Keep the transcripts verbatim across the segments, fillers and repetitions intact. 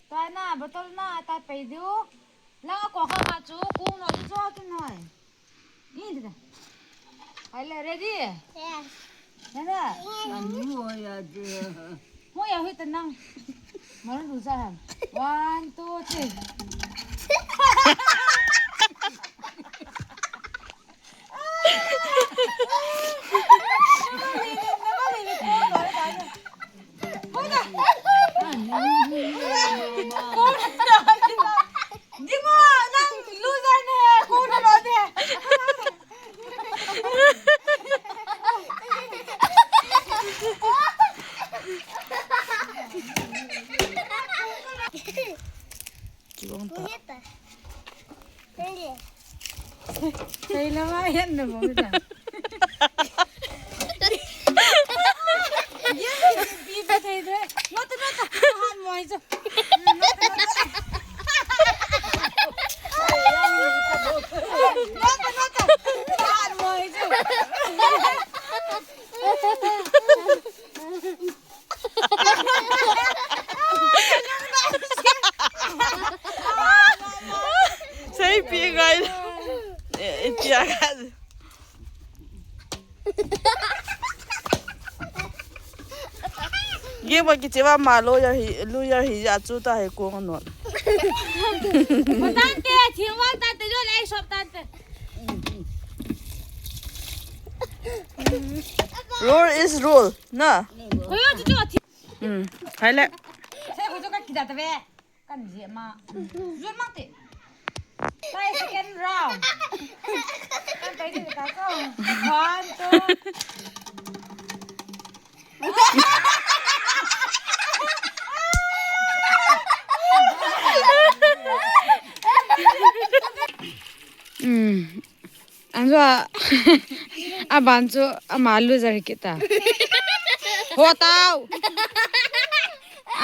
Tua na, bottle na, ta pei diu. Lang a ko kha ma chu, kung no chu chu kin noi. Ni de. Hai le, ready? Yes. Nana. Ani ho ya de. Ho ya hui ta nang. Maru lu sa ham. One, two, three. Kibang ta. Thei lama hian na bong ta. Ye, bi ba thei de. Not, not, not, han moi chu. Not, not, not, han moi chu. Sei pi ngai. Eh, tia ka. Ye ba ki chewa ma lo ya hi, lo ya hi ya chu ta he ko no. Tante, thingwang tante, jo le shop tante. Rule is rule, na. Oi, jo, jo, thi- Hmm. Hai le. Sai ko jo ka kida ta ve. Kan je ma. Zul mang te. Sai second round. Kan tai te ta ko. One, two. Hmm. Anjo a, aban chu ama loser kit ta. Ho tao.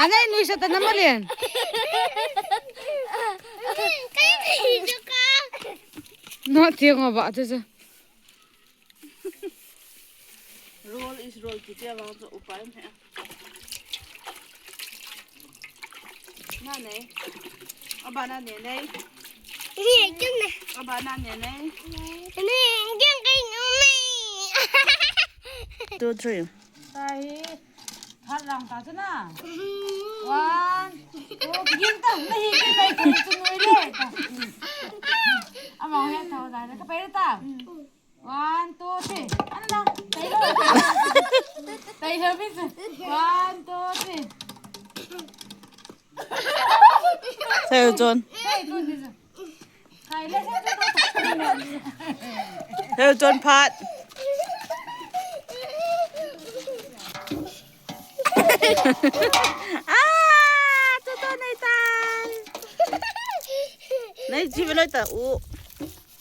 Anai nui sa ta na malen. No ti ngo ba chu chu. Roll is roll, kiti abang chu upai me. Na nei. Aba na nei nei. Ni kin na. Aba na nei nei. Ni kin kai no me. Two, three. Tai. Thar lang ta chu na. One, two, kin ta. Na hi kin mai kin chu noi le. Ama he thau da ka pai ta. One, two, three. Ano na? Tayo. Tayo, miss. One, two, three. Tayo, John. Tayo, John, miss. Tayo, let's go. Tayo, John, Pat. Ah, tutu nai tai. Nai ji beloi ta u.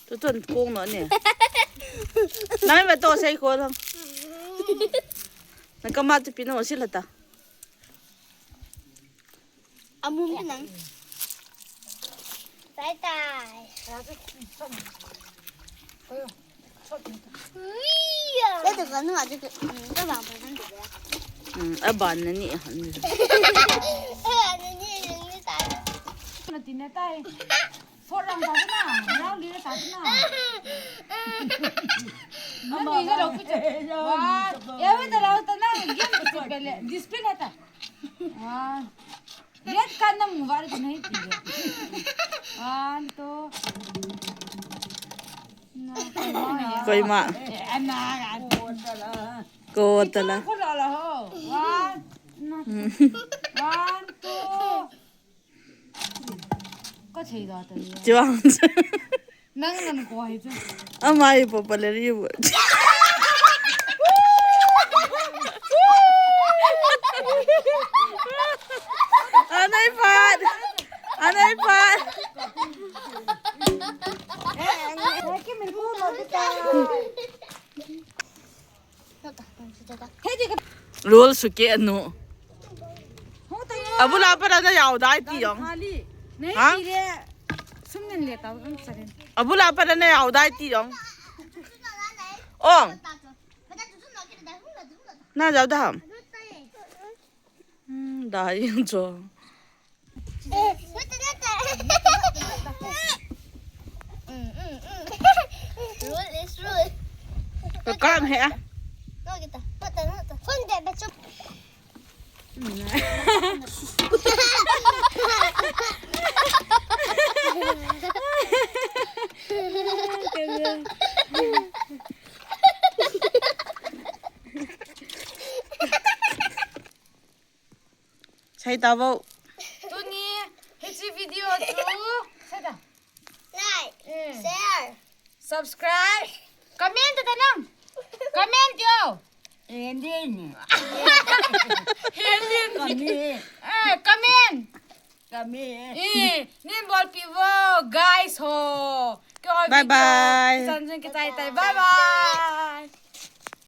Tutu kong no ne. Nai ba to sei ko lang. Na kama tu pino sila ta. Amun lang. Tai tai. Ui ya. Ito ka nung aja ke, mm, ka bang pa kan tu ya. Mm, aban na ni han. Eh, na ni ni tai. Na tin na tai. Phot lang ta na, rau li ta na. Mami ga lo pi ta. Wa, ya we ta lo ta na, game display le, display le ta. Wa. Red card na mu va ri ta nahi ti. One, two. Na, koima. Koima. Eh, ana ga. Ko ta la. Ko la la ho. One, na. One, two. Ka thei da ta ni. Chuang. Nang nan ko hi chu. Amai po pa le ri bu. Anai pat. Anai pat. Eh, eh, eh, ki min ko lo ta. Rol suke anu. Abula para na yau dai ti yong. Ha? Abula para na yau dai ti yong. Ong. Na yau da ham. Hmm, dai yong cho. Rule is rule. Ka kang he a. No kita. Mata, mata. Phone de bechup. Sei tavo. Tuni hiche video chu. Sei ta. Like, eh, share, subscribe, comment ta nang. Comment yo. Endin. Endin. Comment. Eh, comment. Comment. Eh, nin bolpi vo, guys ho. Bye bye. Bye bye.